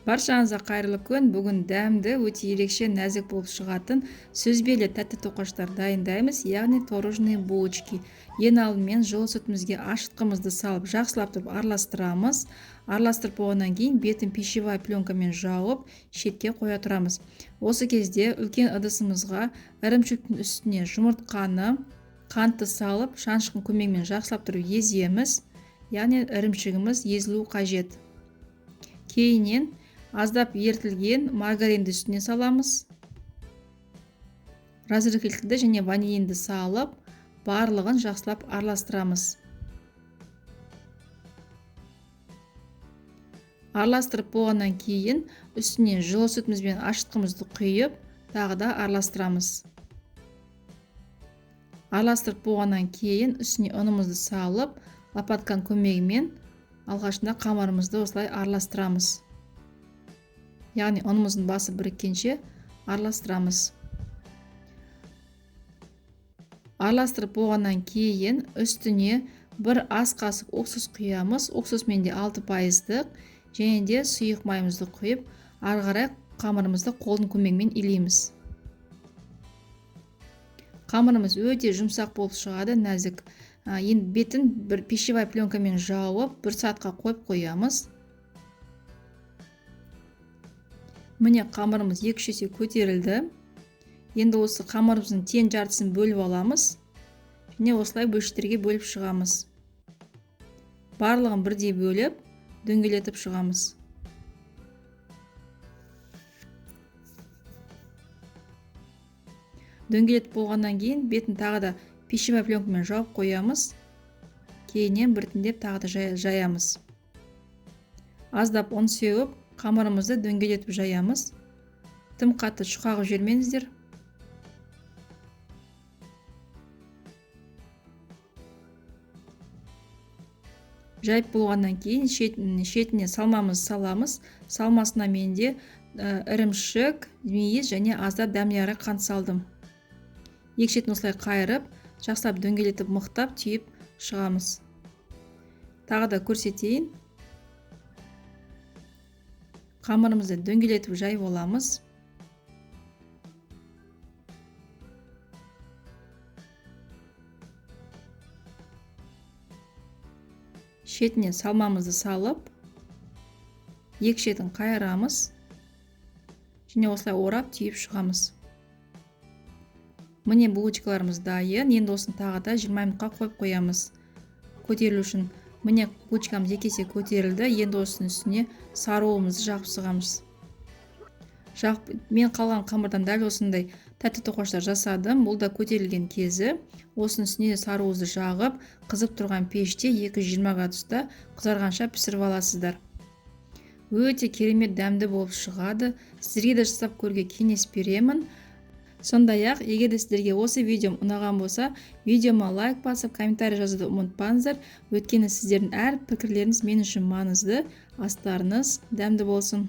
Баршаңызға қайырлы күн. Бүгін дәмді, өте ерекше нәзік болып шығатын сүзбелі тәтті тоқаштар дайындаймыз, яғни творожные булочки. Ең алдымен жылы сүтімізге ашытқымызды салып, жақсылап тұрып араластырамыз. Араластырып болғаннан кейін бетін пищевая пленкамен жауып, шетке қоя тұрамыз. Осы кезде үлкен ыдысымызға ірімшіктің үстіне жұмыртқаны, қантты салып, шанышқының көмегімен жақсылап тұрып еземіз. Яғни ірімшігіміз езілу қажет. Кейіннен аздап ерітілген маргаринді үстіне саламыз. Разрыхлительді және ванилинді салып, барлығын жақсылап араластырамыз. Араластырып болғаннан кейін үстіне жылы сүтіміз бен ашытқымызды құйып, тағы да араластырамыз. Араластырып болғаннан кейін үстіне ұнымызды салып, лопатканың көмегімен алғашында қамырымызды осылай араластырамыз. Яғни ұнымыздың басы біріккенше араластырамыз. Араластырып болғаннан кейін үстіне бір ас қасық уксус құямыз. Уксус менде 6%-лық, және де сұйық майымызды құйып, ары қарай қамырымызды қолдың көмегімен илейміз. Қамырымыз өте жұмсақ болып шығады, нәзік. Енді бетін бір пищевая пленкамен жауып, бір сағатқа қойып қоямыз. Міне қамырымыз 2-3 есе көтерілді. Енді осы қамырымыздың тең жартысын бөліп аламыз. Және осылай бөлшектерге бөліп шығамыз. Барлығын бірдей бөліп, дөңгелетіп шығамыз. Дөңгелетіп болғаннан кейін бетін тағы да пищевая пленкамен жауып қоямыз. Кейіннен біртіндеп тағы да жаямыз. Аздап ұн сеуіп, қамырымызды дөңгелетіп жаямыз. Тым қатты жұқағып жібермеңіздер. Жайып болғаннан кейін шетіне салмамызды саламыз. Салмасына менде ірімшік, мейіз және аздап дәмдері қант салдым. Екі шетін осылай қайырып, жақсылап дөңгелетіп мықтап түйіп шығамыз. Тағы да көрсетейін. Қамырымызды дөңгелетіп жайып аламыз. Шетіне салмамызды салып, екі шетін қайырамыз. Және осылай орап түйіп шығамыз. Міне булочкаларымыз дайын. Енді осыны тағы да 20 минутқа қойып қоямыз. Көтерілу үшін. Міне булочкамыз екі есе көтерілді. Енді осының үстіне сары уымызды жағып сығамыз. Мен қалған қамырдан дәл осындай тәтті тоқаштар жасадым. Бұл да көтерілген кезі. Осының үстіне сары уызды жағып, қызып тұрған пеште 220 градуста қызарғанша пісіріп аласыздар. Өте керемет дәмді болып шығады. Сіздерге де жасап көруге кеңес беремін. Сондай-ақ, егер де сіздерге осы видеом ұнаған болса, видеома лайк басып, комментарий жазуды ұмытпаңыздар. Өйткені сіздердің әр пікірлеріңіз мен үшін маңызды. Астарыңыз дәмді болсын.